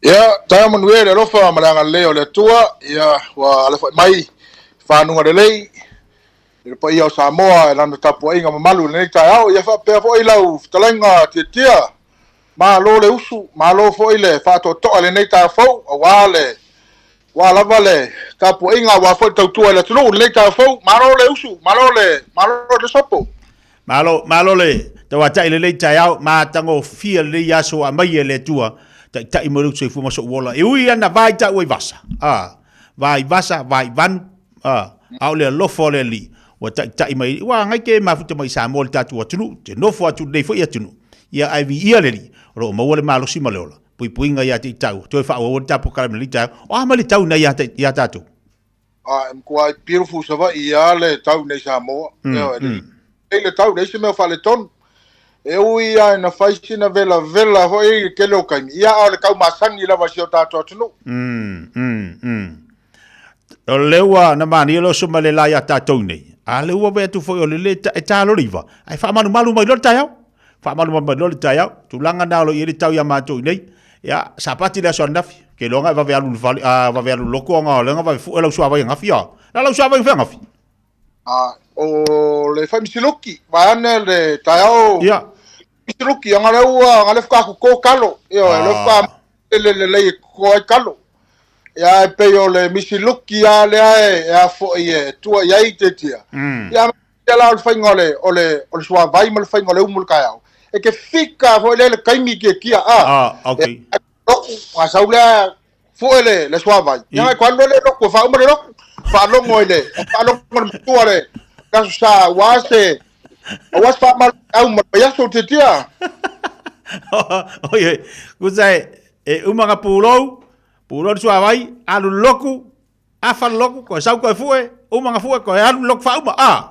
Ia, taeao manuia i le alofa ma le agalelei o le Atua, ia, ua alafai mai i fanuga lelei i le paia o Samoa i lana tapuaiga mamalu i lenei taeao. Ia faapea foi lau fetalaiga Tiatia, malo le usu, malo foi le faatoatoa i lenei taeao fou, aua le aua lava le tapuaiga, aua foi le tautua i le atunuu i lenei taeao fou. Malo le usu, malo le malo le sopo. Malo, malo le tauatai lenei taeao, matagofie lenei aso ua aumai e le Atua, taitai mai lou soifua ma sou ola. E ui ana vai tau ai vasa, a, vai vasa, vai vanu, a, a o le alofa o le Alii, ua taitai mai, ua agai ke mafuta mai Samoa le tatou atunuu, te nofo atu lenei foi atunuu, ia ae viia le Alii, o lo o maua le malosi ma le ola, puipuiga ia te i tau, toe faaauau le tatou polokalame i lenei taeao. O a mai le tau nei ia tatou? A e matuai beautiful Savaii a le tau nei Samoa. Ioe, e le tau, leai se mea o faaletonu. E ui lava ina fai sina velavela foi i le tele o taimi, ia a o le tau masani lava i si o tatou atunuu. O lea ua na manaia le oso mai le la iā tatou nei, a lea ua vaai atu foi o le le e ta loa le iva, ae faamalumalu mai loa le taeao. Faamalumalu mai loa le taeao. Tulaga na o lo o i ai le tau iā matou i nei. Ia, Sapati le aso ananafi, ke iloa e vave alu i le fale, a vave alu i le lotu ona o lea na vave fue lau suavai angafi a. Na lau suavai fea angafi? A, o le fai misiluki, vaeane le taeao. Ia. Misiluki, ona lea ua, ona lea faatoa toto talo. Ioe, lea faatoa lele lelei e toto ai talo. Ia, e pei o le misiluki lava lea e a foi e tua i ai Tiatia. Ia, Ia la o le faiga o le, o le, o le suavai ma le faiga o le umu o le taeao, e te fika foi lea i le taimi Tiatia, a. Ah, okay. E, lotu, a sau lea fue le, le suavai. Ia ngai koe alu le lotu, e faauma le lotu. Faalogo i le, faalogo i le matua le, le aso sa, aua se, aua se faamalu au ma le vaiaso Tiatia. Oi, kusa e, e uma ka pulou, pulou le suavai, alu le lotu, Afa le loku, koe sau koe fue, uma nga fue, koe alu le loku faauma, a.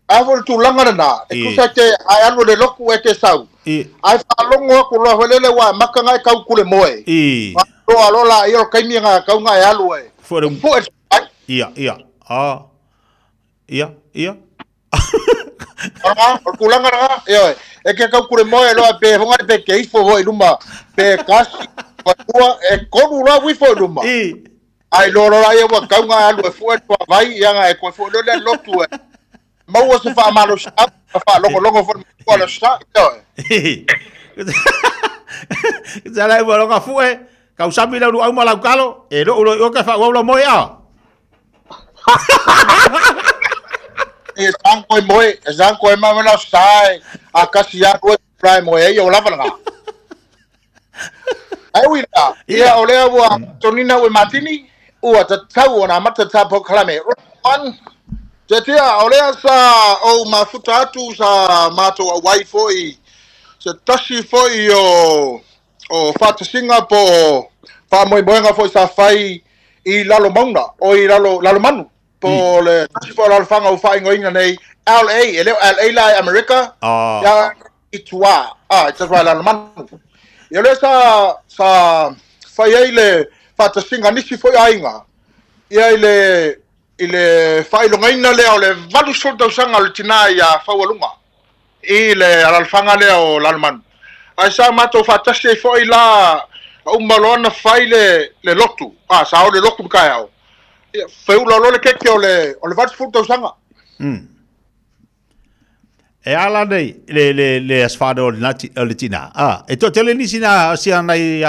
A foi le tulaga lena, e tusa e te, a e alu i le loku e te sau, a e faalogo atu loa foi lele ua e maka nga e tau kule moe. Nga loa loa laia o le taimi nga tau nga e alu e, Fue le, fue le ai. Ia, ia, a, ia, ia. O le tulaga lena, ioe, e te tau kule moe loa pe fonga pe te ifo foi i luma, pe tasi, pe lua, e tolu loa ua ifo i luma. Ai loa loa laia ua tau nga alu e fue le suavai, ia nga e toe fue loa lea lotu e maua se faamalosiau, ma faalogologo foi le matua o le aso sa, ioe. Sa lai ua loga fue, kausami lau luau ma lau kalo, e lou loi oka faaauau lau moe a. E sang koe moe, e sang koe ma mena sa e a kasi a koe prae moe ai o lava langa. Ai ui la, ia o lea ua tonina ue matini, ua tatau ona amata ta polokalame. One, te tia, o lea sa ou mafuta atu sa matou auai foi, se tasi foi o o faatasiga po o faamoemoega foi sa fai i Lalomauga, o i Lalo, Lalomanu, po o le tasi foi o alalafaga ua faaigoaina nei LA, e le o LA la i Amerika, Ah. ia i tua, ah, i tua i Lalomanu. Ia lea sa, sa fai ai le faatasiga a nisi foi aiga, ia i le, i le faailogaina lea o le 80 tausaga o le tina ia Faualuga i le alalafaga lea o Lalomanu. Ae sa matou faatasi ai foi la uma loa ona fai le, le lotu, a, sa o le lotu i le taeao, ia, feula loa le keke o le, o le 80 tausaga. E ala nei le le le aso fanau o le nati o le tina. A, e toatele nisi na sia nei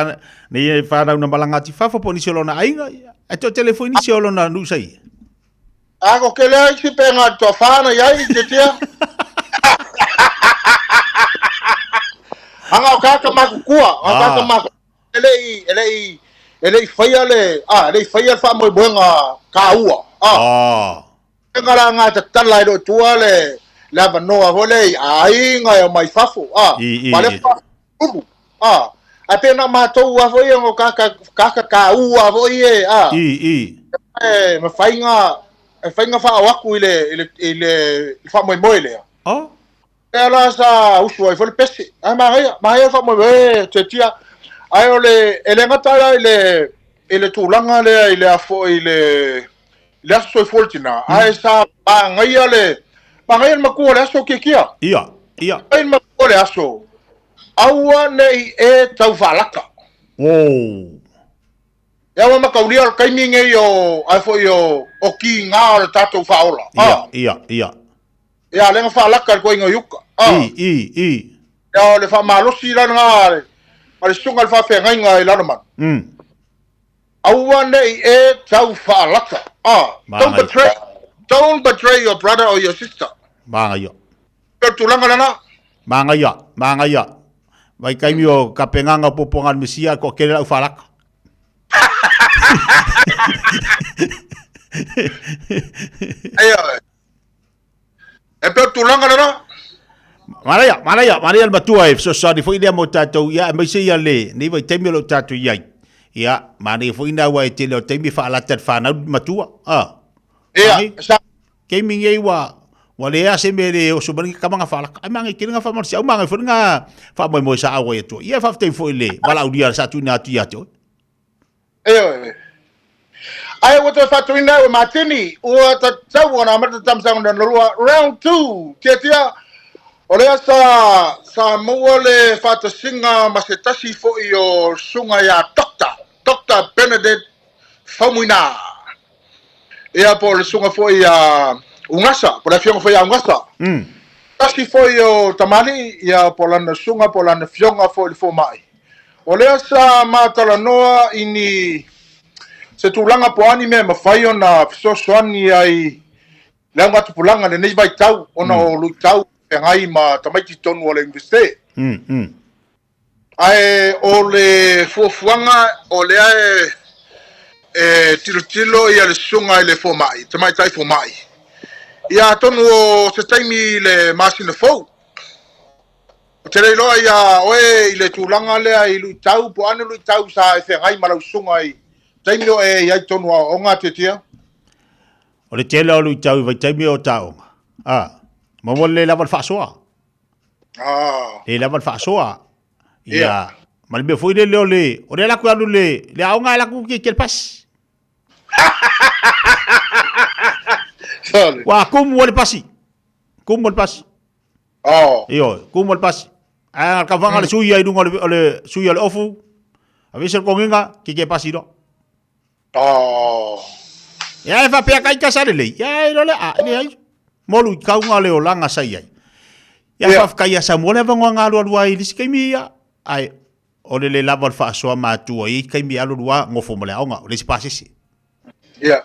nei whanau na malanga atu i fafo po o nisi o lona aiga. E toatele foi nisi o lona nuu sa ia. A ko kele ai si pe ngā toa whāna i ai, te tia. Anga o kāka makukua, o kāka makukua. E le i, e le i, e le i whaia le, a, e le i whaia le whaamoemoenga kāua. A. Nga la nga tatala i lo tua le, le avanoa foi le i aiga e omai fafo, a. I, i, Ma le i. fa, ulu, a. Ae pe na matou a foi e ngo kaka, kaka kāua foi e, a. I, i. E, ma whainga, e whainga whaao aku i le, i le, i le, i le whaamoemoe lea. Oh. Lea la sa usu ai foi le pese. Ae manaia, manaia le faamoemoe e Tiatia. Ae o le, e le gata la i le, i le tulaga lea i le a foi i le, i le aso soifua o le tina, ae sa manaia le, manaia le matua o le aso Tiatia. Ia, ia. Ai le matua o le aso, aua ne i e tau faalata. Oh. Ia ua mataulia o le taimi nei o ai foi o o kiga o le tatou faaola. Ia, ia, ia. Ia lea na faalata le toeaina i uta. I, i, i. Ia o le faamalosi la lena a le a le susuga i le faafeagaiga i Lalomanu. Aua ne i e tau faalata. Don't betray, don't betray your brother or your sister. Manaia. O le tulaga lena. Manaia, manaia. Vaitaimi o tapenaga o puapuaga a le Mesia, e toatele lau faalata. Ioe. E pei o le tulaga lena. Manaia, manaia, manaia le matua e fesoasoani foi lea mo tatou, ia, aemaise ia lenei vaitaimi o lo o tatou i ai. Ia, manaia foi na aua e tele o taimi e faalata i le fanau matua. Ah. Ia, sa Taimi nei ua ua leai se mea e le oso mai ai tama na faalaka. Ai magai tele na faamalosiau, magai foi na faamoemoe sa auai atu ai. Ia faafetai foi i le valaaulia sa tuuina atu ia te oe. Ioe. Ae ua toe faatuina e Matini, ua tatau ona amata tamasaga lona lua, round 2. Tiatia, o lea sa, sa maua le faatasiga ma se tasi foi o susuga ia Doctor, Doctor Bernadette Faumuina. Ia, po o le susuga foi ia Ugasa, po o le afioga foi ia Ugasa. Tasi foi o tamalii, ia, po o lana susuga, po o lana afioga foi i le fomai. O lea sa ma talanoa i ni se tulaga po o a ni mea e mafai ona fesoasoani ai i le augatupulaga i lenei vaitau ona o luitau feagai ma tamaiti i totonu o le Iunivesite. Ae o le fuafuaga o lea e e tilotilo ia le susuga i le fomai, tamaitai fomai, ia atonu o se taimi i le masina fou. Ou te le iloa ia oe i le tulaga lea i luitau, po o a ni luitau sa e feagai ma lau susuga i taimi o e i ai tonu aoaoga Tiatia? O le tele o luitau i vaitaimi o taoga, a, maua lelei lava le faasoa. Le lava le faasoa. Ia, ma le mea foi lele o le, o le laku alu le, le aoga e laku ke ke le pasi. Ua kumu le pasi. Kumu le pasi. Oh. Ioe, kumu le pasi. Ae ka whanga le sui ai lunga o le sui o le ofu. A vese le konginga, ke ke pasi loa. Oh. Ia e faapea kai ka sa lelei. Ia e lole a le ai. Molu i kaunga le olaga sa i ai. Ia yeah. faafetai ia Samoa le avanoa ga alualu ai i le isi taimi ia. Ae o le le lava o le faasoa matua i taimi e alualu a gofo ma le aoga o le isi pasese. Ia.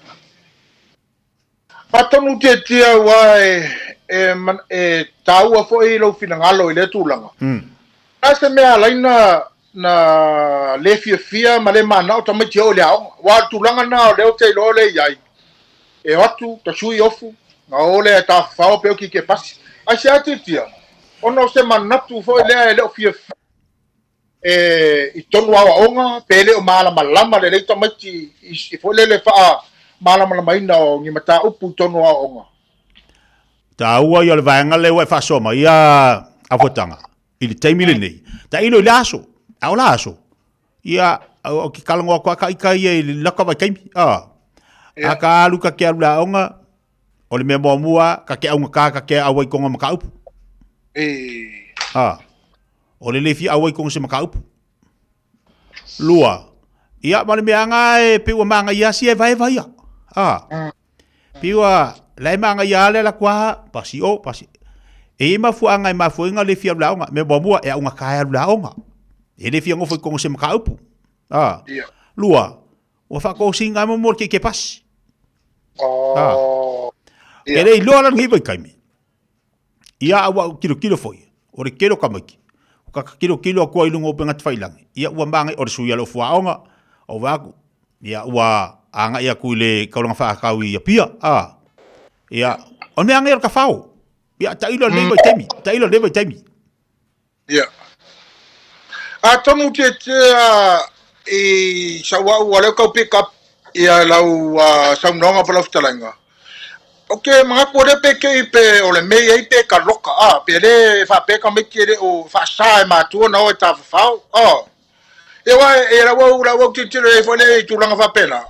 Atonu tiatia aua e, e, e taua foi lou finagalo i lea tulaga. A se mea ala ai na, na le fiafia ma le manao tamaiti e oo i le aoga. Aua o le tulaga lena o lea ou te iloa o lea e i ai, e o atu, tasui ofu, na o lea e tafafao pe oki ke pasi. Aisea tiatia? Ona o se manatu foi lea e le o fiafia e i tonu aoaoga pe le o malamalama lelei tamaiti i foi lele faamalamalamaina o ni mataupu i tonu aoaoga. Taua ia o le vaega lea ua e faasoa mai ia Afuataga i le taimi lenei. Tailo i le aso, a o le aso, ia o ke talanoa atu a ka ita ia i le laka vaitaimi. A, a ka alu ka ke alu le aoga, o le mea muamua, ka ke augata ka ke auai konga mataupu. A, O le le fia auai konga se mataupu. Lua, ia ma le mea anga e pe ua manaia sia e vaeva ia. A, pe ua la e manaia ale la kua pasi o, pasi. E i mafuaanga e mafuainga le fia alu le aoga. Mea muamua, e augata e alu le aoga. E le fia nofo i konga se mataupu. A, lua, ua faatosina ai mo le keike pasi. A, e le iloa la lenei vaitaimi. Ia a ua tilotilo foi, o le tele o tamaiti, ua ta tilotilo atu ai i luga o upega tafailagi, ia ua magai o le sui a le ofuaoga, o vaai atu, ia ua agai atu i le taulaga faatau i Apia, a, ia, o le mea lava lenei o le tafao, ia tailo i lenei vaitaimi, tailo i lenei vaitaimi. Ia. Atonu tiatia i sau au ua lea tau pick up ia lau saunoaga po lau fetalaiga. Ou te manatu o lea pe te i pe o le mea i ai pe ka loka a pe le faapea tamaiti e le o faasa e matua ona o e tafafao a. Ia aua e lau au lau au tilotilo i ai foi lea i tulaga faapena.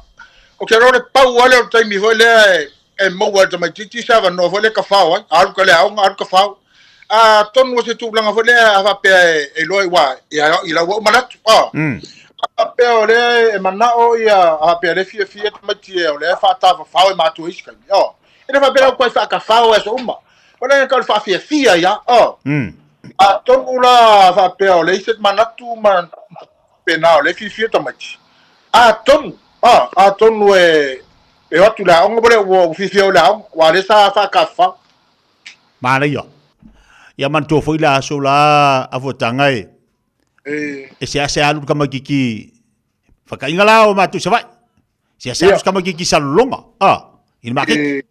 Ou te iloa o le pau lava lea o le taimi foi lea e e maua e le tamaitiiti se avanoa foi lea e tafao ai, alu ka le aoga, alu tafao. Atonu o se tulaga foi lea a faapea e iloa ai, aua i lau au manatu, a. Faapea o lea e manao ia, a faapea o lea e fiafia tamaiti e o lea e faatafafao e matua i isi taimi. Oh. E le faapea ua toe faatafao i aso uma. O lea e tau faafiafia ia. Oh. Atonu la faapea o lea i se manatu ma pena o lea e fiafia tamaiti. Atonu, ah, atonu e e o atu i le aoga po o le ua fiafia o le aoga, aua o lea sa faatafafao. Manaia. Ia manatua foi le aso la afuataga e e seasea alu le tamaititi fakaiga la o matou i Savaii. Seasea alu se tamaititi i Salelologa, a, i le maketi.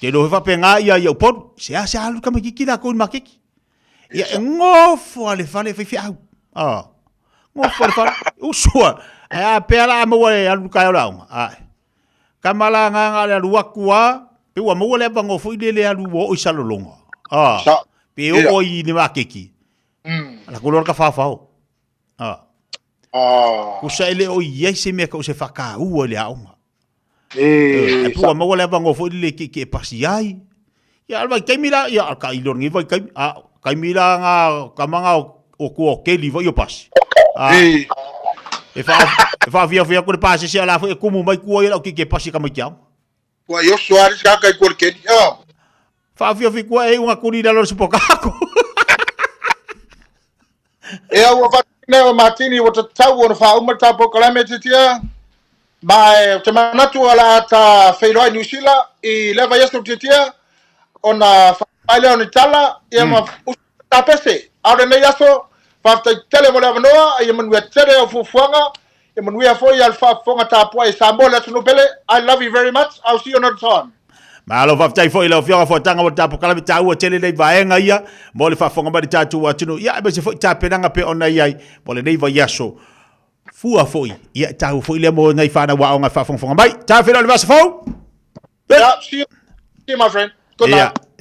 Te iloa foi faapena ia ia Upolu, seasea alu le tamaititi latou i le maketi. Ia e nofo lava i le fale e fai feau. A, nofo lava i le fale, usu lava. Ae a pea la a maua e alu i le taeao i le aoga, ae. Tama la na na o le alu atu lava, pe ua maua le avanoa foi lele e alu ua oo i Salelologa. A, pe oo i le maketi. Ala ku loa le tafaofao. A. Tusa e le o i ai se mea tau se faataua i le aoga. Ae pe ua maua le avanoa foi lele e tietie pasi ai. Ia, a o le vaitaimi la, ia, a tailo i lenei vaitaimi, a o taimi la na tama na o tua o keli foi o pasi. A, e faafiafi atu le pasese a o la foi e tumu mai tua ia lau tietie pasi e tamaiti aoga. Ua i oso lava le isi tagata i tua o le keli. Faafiafi tua e iu na tuli i lalo o le sipokako. Ea ua faateina o Matini ua tatau ona faauma le ta polokalame tiatia ma e ou te manatu o le a ta feiloai i Niu Sila i lea vaiaso tiatia ona faauma ai lea o ni tala ia ma usu ta pese. A o lenei aso, faafetai tele mo le avanoa, ia manuia tele au fuafuaga, ia manuia foi le faafofoga tapuai a Samoa le atunuu pele. I love you very much. I'll see you another time. Malo faafetai foi i lau Afioga Fuataga mo le tapokalame taua tele nei vaega ia mo le faafofoga mai le tatou atunuu. Ia aemaise foi tapenaga pei ona i ai mo lenei vaiaso. Fua foi, ia e taua foi lea mo nai fanau aoga e faafogafoga mai. Ta feiloai i le vaiaso fou! Yeah, see you, see you my friend. Good night. Yeah.